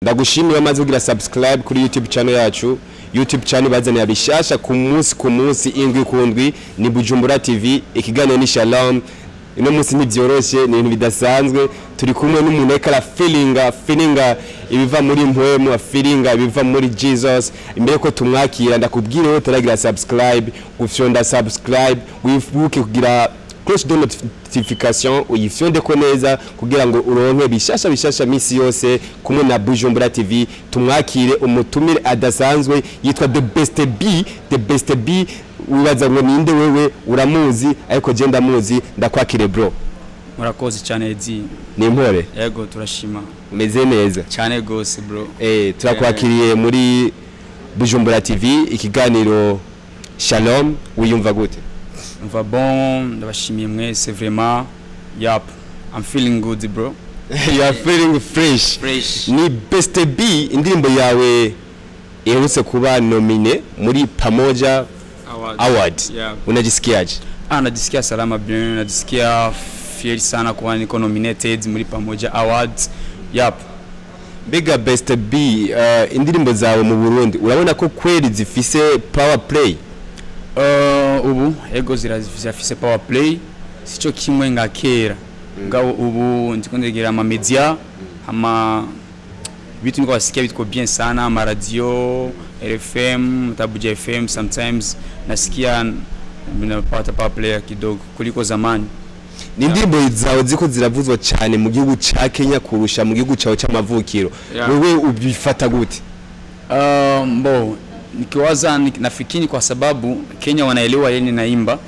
Ndagushimiye amaze kugira subscribe kuri YouTube channel yacu. YouTube channel bazaniye bishasha ku munsi ku munsi, indwi ku ndwi. Ni Bujumbura TV, ikiganiro ni Shalom. Ino munsi ntibyoroshe, ni ibintu bidasanzwe. Turi kumwe n'umuntu ariko arafilinga filinga ibiva muri mpwemu, afilinga ibiva muri Jesus. Imbere ko tumwakira, ndakubwira wowe utaragira subscribe gufyonda subscribe, wibuke kugira cloche de notification, uyifyonde ko neza kugira ngo uronke bishasha bishasha misi yose kumwe na Bujumbura TV. Tumwakire umutumire adasanzwe yitwa The Best B. The Best B, wibaza ngo ninde? Wewe uramuzi, ariko je ndamuzi. Ndakwakire, bro. Murakoze cyane, Edi. Ni impore? Yego, turashima. Umeze neza? Cyane gose, bro. Turakwakiriye muri Bujumbura TV, ikiganiro Shalom. Wiyumva gute? Umva, bon, ndabashimiye mwese vraiment. Yap, I'm feeling good, bro. You are feeling fresh? Fresh. Ni Best B, indirimbo yawe iherutse kuba nominé muri Pamoja Award. Award. Yeah. Unajisikiaje? Ah, najisikia salama, bien, najisikia fier sana kuwa niko nominated muri Pamoja Awards. Yap. Mbega Best B, indirimbo zawe mu Burundi urabona ko kweri zifise power play? Ubu ego, zirafise power play, sico kimwe nka kera. Ngabo ubu ndiko ndegera ama media, ama vitu niko wasikia vitko bien sana, ama radio RFM, Tabuja FM, sometimes nasikia napata power play kidogo kuliko zamani. Ni indirimbo zawe ziko ziravuzwa cyane mu gihugu ca Kenya kurusha mu gihugu cyawe c'amavukiro. Wewe ubifata gute? Bo nikiwaza nafikiri kwa sababu Kenya wanaelewa yeye naimba,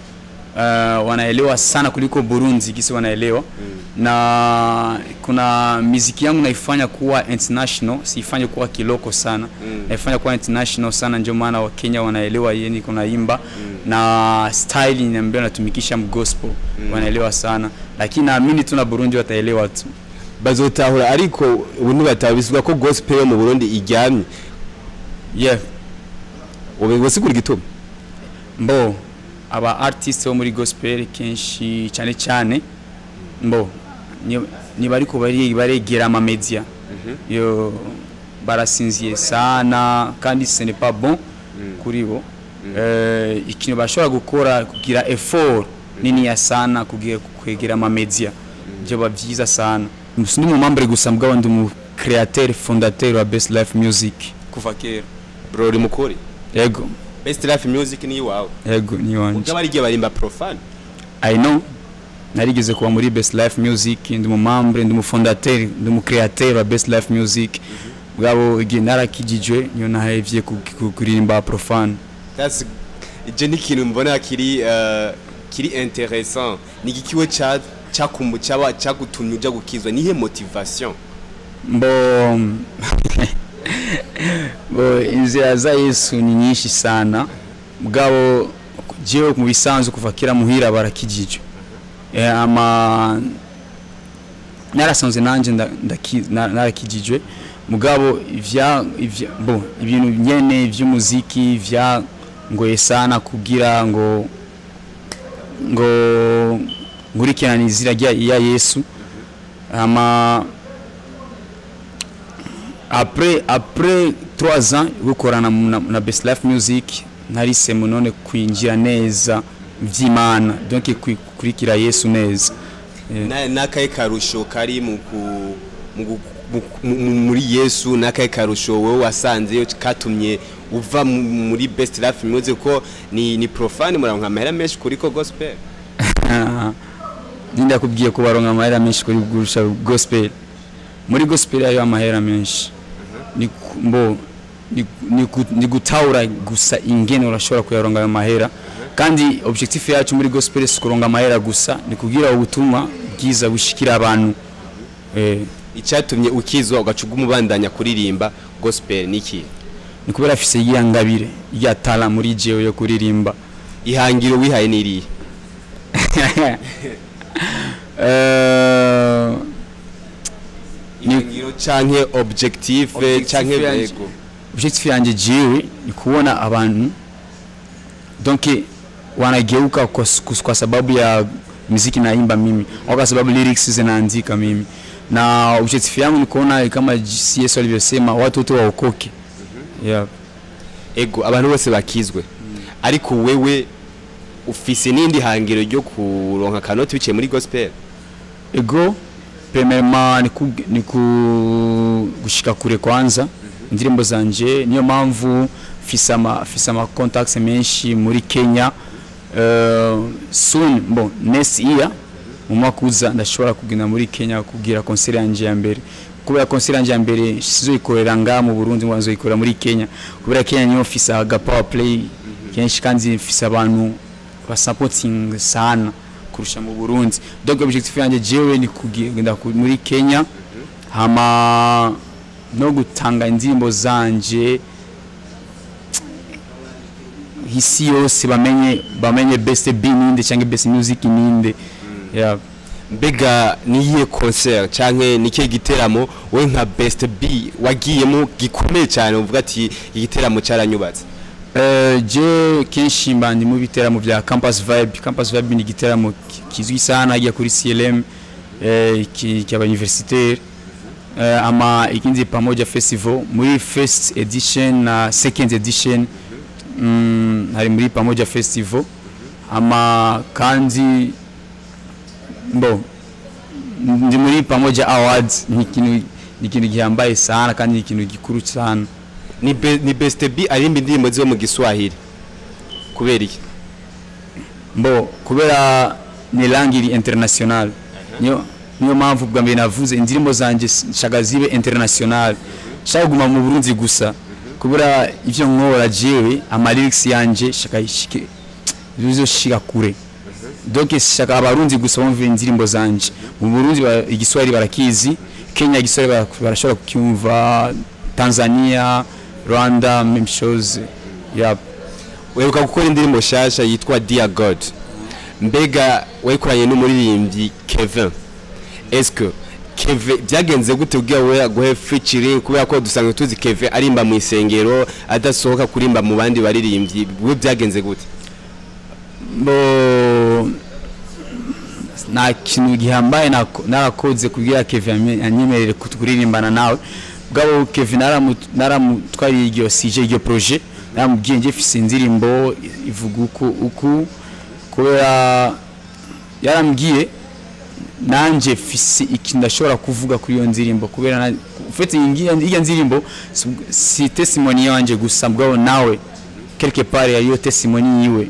wanaelewa sana kuliko Burundi kisi wanaelewa. Na kuna miziki yangu naifanya kuwa international, siifanye kuwa kilocal sana. Naifanya kuwa international sana, ndio maana wa Kenya wanaelewa yeye niko naimba na style ambayo natumikisha mu gospel. Wanaelewa sana, lakini naamini tu na Burundi wataelewa tu. Bazotahura, ariko ubu ntibatabisuka ko gospel yo mu Burundi iryamye. Ubu wasigura igituma? Mbo aba artiste bo muri gospel kenshi cyane cyane, mbo ni bariko bari baregera ama media yo, barasinziye sana, kandi ce n'est pas bon kuri bo. Ikintu bashobora gukora, kugira effort nini ya sana kugira kwegera ama media, byo byiza sana. Ndi mu membre gusa, mugabo ndi mu créateur fondateur wa Best Life Music kuva kera. Bro, uri mukuri? Yego. Best Life Music ni iwawe? Yego, ni wanje. Mugabo ari igihe barimba profane. I know, narigeze kuba muri Best Life Music, ndi mu membre, ndi mu fondateur, ndi mu créateur wa Best Life Music. Bwabo igihe narakijijwe, niyo nahevye kuririmba profane. That's je ni ikintu mbona kiri intéressant. Ni igikiwe ca cyakumbu cyaba cyagutumye uja gukizwa? Nihe motivation? Mbo inzira za Yesu ni nyinshi sana. Mugabo jewe mu bisanzwe kuva kera muhira barakijijwe. Ama narasanze nanje narakijijwe, mugabo ivya bo ibintu nyene vy'umuziki vya ngoye sana kugira ngo nkurikirane inzira ya Yesu. Ama après 3 ans gukorana na Best Life Music, narisemo none kwinjira neza vy'Imana, donc kurikira Yesu neza. N'akahe karusho kari mu ku- mu gu- mu- mu- muri Yesu? N'akahe karusho wowe wasanzeyo katumye uva muri Best Life Music, ko ni profane muranka amahera menshi kuriko gospel? Ninde yakubwiye ko baronka amahera menshi kuri kurusha gospel? Muri gospel ayo amahera menshi ni mbo ni gutahura gusa ingene urashobora kuyaronga ayo mahera. Kandi objectif yacu muri gospel si kuronga amahera gusa, ni kugira ubutumwa bwiza bushikira abantu. Icyatumye ukizwa ugaca umubandanya kuririmba gospel niki? Ni kubera afise iya ngabire ya talent muri jewe yo kuririmba. Ihangiro wihaye niriye? Ihangiro canke objectif? Objectif canke yanje. Yego. Objectif yanje jewe ni kuona abantu donc wanageuka kwa sababu ya muziki naimba mimi au kwa sababu lyrics zinaandika mimi. Na objectif yangu ni kuona kama jinsi Yesu alivyosema, watu wote waokoke. Yeah. Ego, abantu bose bakizwe, ariko wewe ufise n'indi hangiro ryo kuronka kanoti biciye muri gospel? Ego, premièrement ni ku gushika kure kwanza indirimbo zanje. Niyo mpamvu mfise ama contacts menshi muri Kenya. Soon, bon, next year, mu mwaka uza, ndashobora kugenda muri Kenya kugira concert yanje ya mbere, kubera concert yanje ya mbere sizoyikorera ngaha mu Burundi, ngo nzoyikorera muri Kenya, kubera Kenya niyo mfise aga power play kenshi, kandi mfise abantu basupporting sana kurusha mu Burundi. Donc objectif yanje jewe ni kugenda muri Kenya, hama no gutanga indirimbo zanje isi yose, bamenye Best B ninde cyangwa Best Music ninde, yeah. Mbega niyihe concert canke nikihe giteramo wowe nka Best B wagiyemo gikomeye cyane, uvuga ati igiteramo cyaranyubatse? Je kenshi mba ndi mu biteramo bya Campus Vibe. Campus Vibe ni igiteramo kizwi sana hajya kuri CLM, cy'aba universitaire. Ama ikindi, Pamoja Festival, muri first edition na second edition, hari muri Pamoja Festival. Ama kandi bo ndi muri Pamoja Awards, ni ikintu gihambaye sana kandi ni ikintu gikuru sana. Ni Best B arimba indirimbo ziwe mu Giswahili, kubera iki? Mbo kubera ni langue iri international. Niyo mpamvu bwa mbere navuze indirimbo zanje nshaka zibe international, nshaka kuguma mu Burundi gusa, kubera ivyo nkora jewe, ama lyrics yanje shaka ishike, bizoshika kure. Donc shaka Abarundi gusa bumve indirimbo zanje. Mu Burundi Igiswahili barakizi, Kenya Igiswahili barashobora kucyumva, Tanzania, Rwanda, même chose, yeah. Uheruka gukora indirimbo shasha yitwa Dear God. Mbega wayikoranye n'umuririmbyi Kevin. Est-ce Kevin byagenze gute kugira we aguhe featuring, kubera ko dusanzwe tuzi Kevin arimba mu isengero, adasohoka kurimba mu bandi baririmbyi? We byagenze gute? Bo nta kintu gihambaye narakoze kugira Kevin anyemerere kuririmbana nawe. Bwabo Kevin naramutwariye iryo sujet, iryo projet, naramubwiye nje mfise indirimbo ivuga uku uku, kubera yarambwiye nanje mfise ikintu ndashobora kuvuga kuri iyo ndirimbo, kubera ufite iyi ndirimbo si testimony yanje gusa, bwabo nawe quelque part yariyo testimony yiwe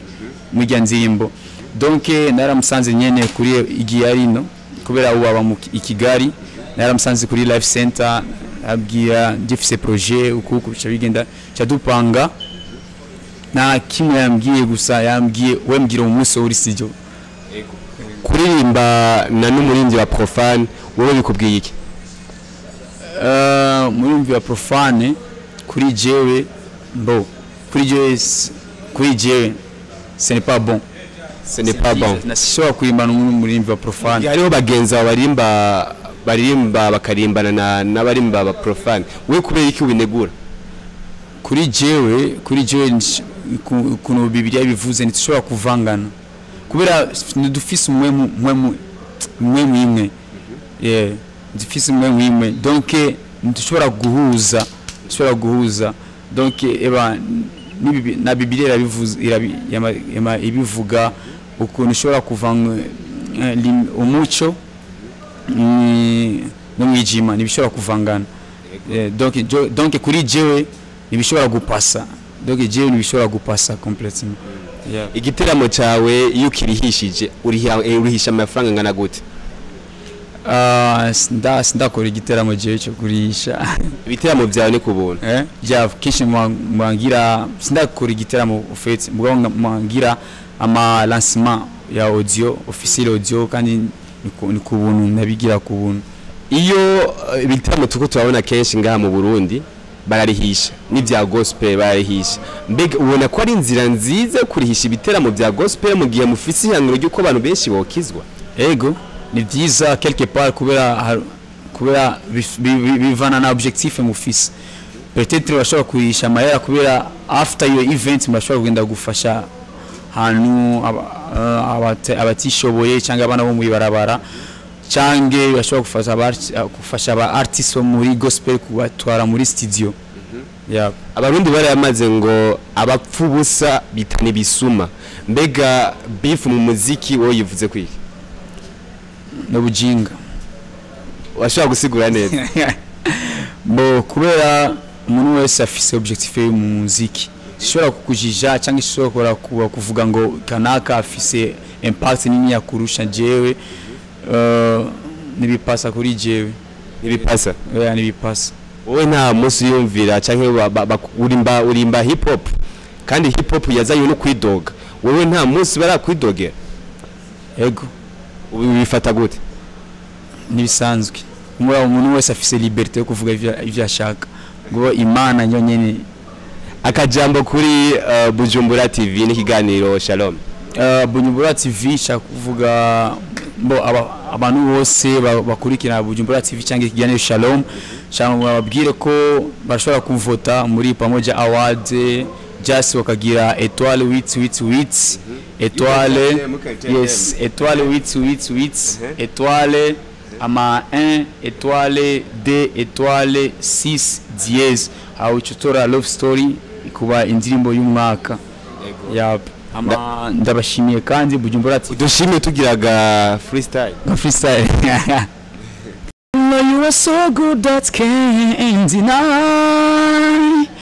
muri iyo ndirimbo. Donc naramusanze nyene kuri igihe ari no kubera ubu aba i Kigali, naramusanze kuri Life Center, abwira ndifise projet uku uku, bica bigenda ca dupanga. Nta kimwe yambwiye gusa, yambwiye we mbwira umunsi uri studio. Kuririmba na n'umuririmbyi wa profane, wowe bikubwiye iki? Murumvi wa profane, kuri jewe, bo kuri jewe ce n'est pas bon. Ce n'est pas bon. Nasishobora kuririmba n'umuririmbyi wa profane. Hariho bagenzi bawe barimba bakarimbana na n'abarimba ba profane, we kubera iki ubinegura? Kuri jewe ukuntu Bibiliya bivuze, ntitushobora kuvangana, kubera ntidufise umwemu imwe, yeah, dufise umwemu imwe. Donc ntidushobora guhuza, dushobora guhuza. Donc eba na Bibiliya irabivuze, ibivuga ukuntu ushobora kuvanga umuco n'umwijima, ntibishobora kuvangana. Donc kuri jewe ntibishobora gupasa, donc jewe ntibishobora gupasa complètement, yeah. Igiteramo cyawe iyo ukirihishije, urihisha amafaranga angana gute? Sindakora igiteramo jewe cyo kurisha. Ibiteramo byawe ni ku buntu? Ja, kenshi mwangira sindakora igiteramo ufite, mugabo mwangira ama lancement ya audio officiel, audio, kandi ni ku buntu, ndabigira ku buntu. Iyo ibitaramo tuko turabona kenshi ngaha mu Burundi bararihisha, n'ibya gospel bararihisha. Mbega ubona ko ari inzira nziza yo kurihisha ibiteramo bya gospel mu gihe mufise ihangiro ry'uko abantu benshi bokizwa? Ego, ni byiza quelque part, kubera bivana na objectif mufise. Peut-être bashobora kurisha amahera kubera after iyo event bashobora kugenda gufasha hantu abatishoboye cyangwa abana bo mu ibarabara. Canke bashobora gufasha aba artist bo muri gospel kubatwara muri studio. Yeah. Abarundi barayamaze ngo abapfa ubusa bitana ibisuma. Mbega beef mu muziki wowe yivuze kwiki? N'ubujinga. Washobora gusigura neza? Bo, kubera umuntu wese afise objectif ye mu muziki, sishobora kukujija cyangwa ishobora kuba kuvuga ngo kanaka afise impact nini yakurusha jewe. Nibipasa kuri jewe. Ntibipasa? Oya, nibipasa. Wowe nta munsi yumvira canke urimba hip hop, kandi hip hop yazanye no kwidoga. Wowe nta munsi barakwidogera? Ego. Ubu bifata gute? Nibisanzwe. Muri umuntu wese afise liberté yo kuvuga ivyo ashaka, ngo Imana yo nyene. Akajambo kuri Bujumbura TV n'ikiganiro Shalom. Bujumbura TV, nshaka kuvuga bo abantu bose bakurikirana Bujumbura TV cyangwa ikiganiro Shalom, cyangwa bababwire ko bashobora kumvota muri Pamoja Awards, just bakagira étoile 8 8 8 étoile, yes, étoile 8 8 8 étoile ama 1 étoile 2 étoile 6 dièse, aho utora Love Story kuba indirimbo y'umwaka. Yap. Ama ndabashimiye kandi Bujumbura TV. Dushimye tugiraga freestyle. Nka freestyle. No, you are so good that can't deny.